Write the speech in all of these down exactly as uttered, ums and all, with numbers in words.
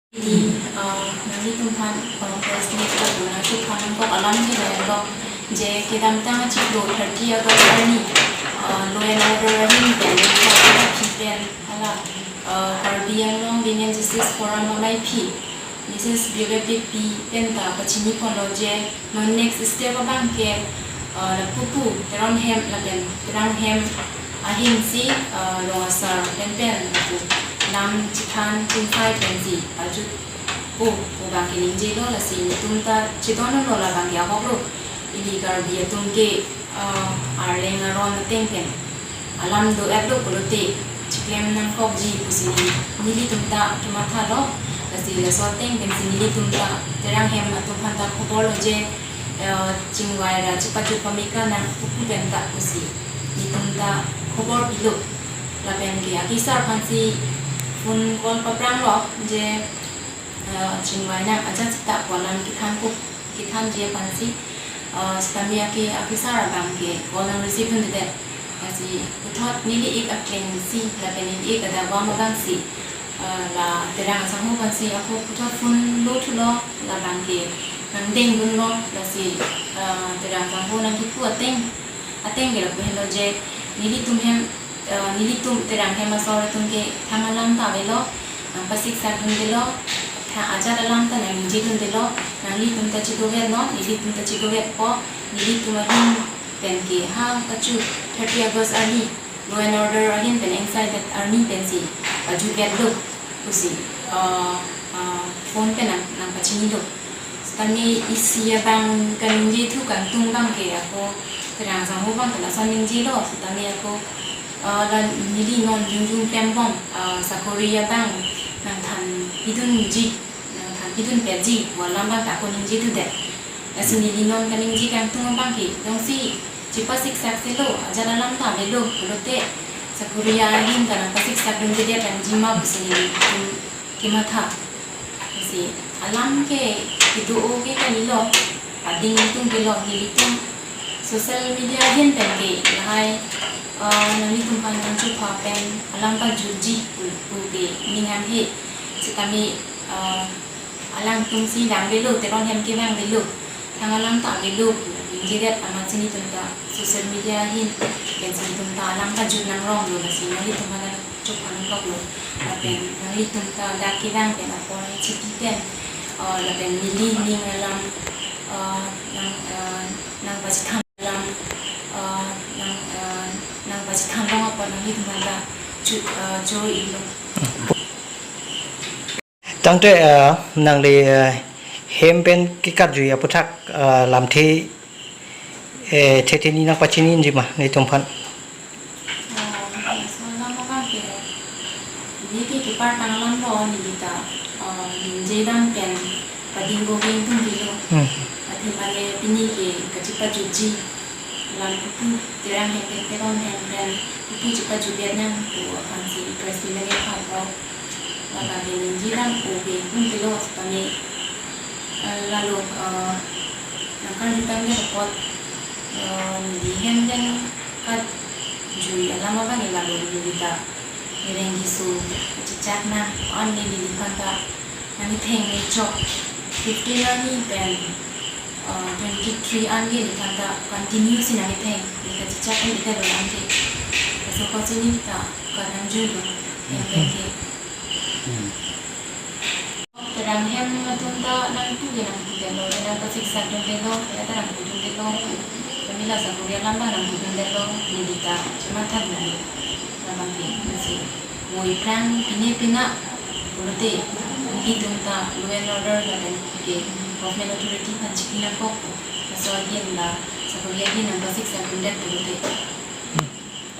Di, uh, nanglitumphan, uh, press meet lapu nangchephan nangkok alam ke lahenlo, je kedamtang achiklo thirty August arni, uh, law and order ahin pen, pen hala, uh, Karbi Anglong Women Justice Forum amaiphi, Mrs. Violet Beypi pen ta pachini ponlo je non next step abang ke, uh, lapupu Teron hem lapen Terang hem ahin si, uh, rong asar pen pen lapu lam chethan chingsai pensi pajut po pu abang ke ningjelo, lasi netum ta chedon lo, labang ke ahok lo. Ili Karbi atum ke, uh, arleng aron ateng pen alam do-et lo pulote chiklem nangkokji pusi nelitum ta kemathalo. Lasi laso ateng pensi nelitum ta Terang hem atum aphan ta khobor lo je, eh, chingvai ra chepajut pame ka nang pupu pen ta pusi nelitum ta khobor pilo. Lapen ke akesar aphansi phone call paprang lo je, eh, chingvai nang ajat seta pu alam kethan ko, kethanji aphansi, eh, sitame ake, akesar abang ke call nang receive dundedet. Lasi puthot neli-ik akleng si lapen neli-ik adavang abang si, eh, la Terang asangho aphansi ako puthot phone lo thulo, labang ke nangdeng dunlo, lasi, eh, Terang asangho nangkipu ateng, ateng ke lapu henlo je nelitum hem, eh, nelitum Terang hem asor atum ke thang alam ta avelo, nangpasiksak dundelo, thang ajat alam ta nangningje dundelo, nanglitum ta chedovet non, nelitum ta chedovetpo, nelitum ahin pen ke ha kachu thirty August arni law and order ahin pen engsaidet arni pensi pajutvetlo pusi, ah, ah, phone pen nang, nangpachinilo. Sitame isi abang kaningje thu kangtung abang ke ako Terang asangho abang ke lason ningjelo, sitame ako, ah, la neli non jongjung klembom, ah, sakori abang nangthan pidunji, nangthan pidun petji pu alam abang ta ako ningje thudet. Lasi neli non kaningje kangtung abang ke jongsi chepasiksak selo, ajat alam ta avelo pulote sakori ahin ta nangpasiksak dundedet nangji ma pusi nelitum kematha. Lasi alam ke kedo-o ke kalilo, ading atum ke lo, nelitum social media ahin pen ke lahai, eh, nanglitum aphan nangchepha pen alam pajutji pu, pu ke ning an he. Sitame, eh, alangtum si vangvelo, Teron hem ke vangvelo, thang alam ta avelo pu ningjedet amatsi nelitum ta social media ahin pensi nelitum ta alam pajut nangronglo, lasi nanglitum aphan nangchephan nangkoklo. Lapen nanglitum ta dak kevang pen apor chiti pen, eh, lapen neli ning alam, eh, nang, eh, nangpachethan alam, eh, nang, eh, nangpachethan long apot nanglitum aphan ta chu, eh, choro-iklo. Tangte, eh, nangli, eh, hem pen kekarjui aputhak, eh, lamthe, eh, thethe ni nangpachininji ma nelitum aphan? Oh, laso alam abang ke, neli ke kepar tang alam lo, neli ta, eh, ningje dam pen pading bogeng tum bilo. Hmm. Athema le pini ke kachepajutji alam pupu Terang hem pen, Teron hem pen pupu chepajutdet nang pu aphansi press meet nangkepha lo. Labang ke ningje dam o bengtum bilo sitame, eh, lalo, eh, nangkarju tangdet apot, eh, neli hem pen kajui alam abang ke lalo, neli ta nereng keso kachechak nang, an neli neliphan ta nangketheng me chok. Fifteen arni pen, uh, twenty-three an ke neliphan ta continue si nangketheng, ne kachechak an ita dolang ke. Laso apotsi neli ta kanangjuilo, yang ke. Hmm. Terang hem atum ta nangpu ke nangpudetlo, nangpasiksak dundetlo, ya ta nangpudundetlo. Kami la sakori alam abang nangpudundetlo, neli ta chematha dunlo. Labang ke, lasi mo iphrang pine pina pulote, nelitum ta law and order lapen ke government authority aphan chiti nangkok, laso ahin la sakori ahin nangpasiksak dundet pulote.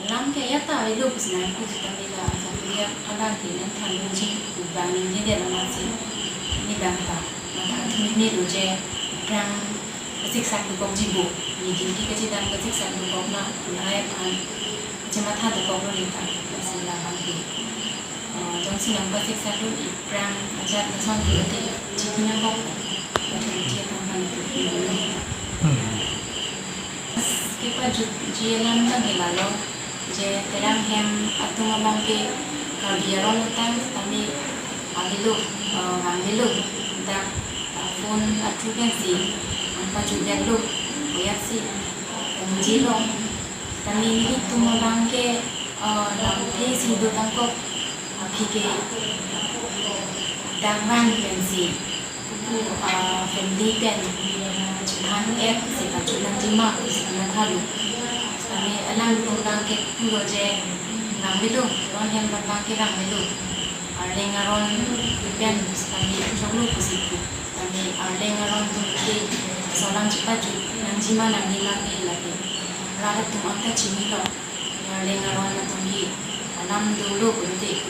Alam ke ya ta avelo pusi nangpu sitame la sakori alam ke nangthan dunji pu abang ningjedet amatsi neli abang ta matha thumeme do je iphrang kasiksak dokokji bo, neli ke kachedam kasiksak dokok ma pu lahai aphan kachematha dokoklo neli ta, lasi labang ke, eh, jongsi nangpasiksak dun iphrang ajat lason pulote chiti nangkok, authority aphan nangpu. Hmm. Kepajutji alam abang ke lalo, je Terang hem atum abang ke Karbi aron atang sitame avelo, uh, vangvelo. Dak, uh, phone athu pensi nangpajutdetlo, koyatsi nangji lo. Tame nelitum abang ke, uh, lamthe si dotangkok, aphi ke dak vang pensi, uh, family pen chephan-et si pajut nangji ma pusi nangthalo. Tame alangtum abang ke pulo je vangvelo, aron hem abang ke vangvelo. Arleng aron pen tame choklo pusi pu. Tame arleng aron atum ke aso alam chepajut nangji ma nangne ma ke lake rat atum anta chinilo. Arleng aron atum ke alam dolo pulote.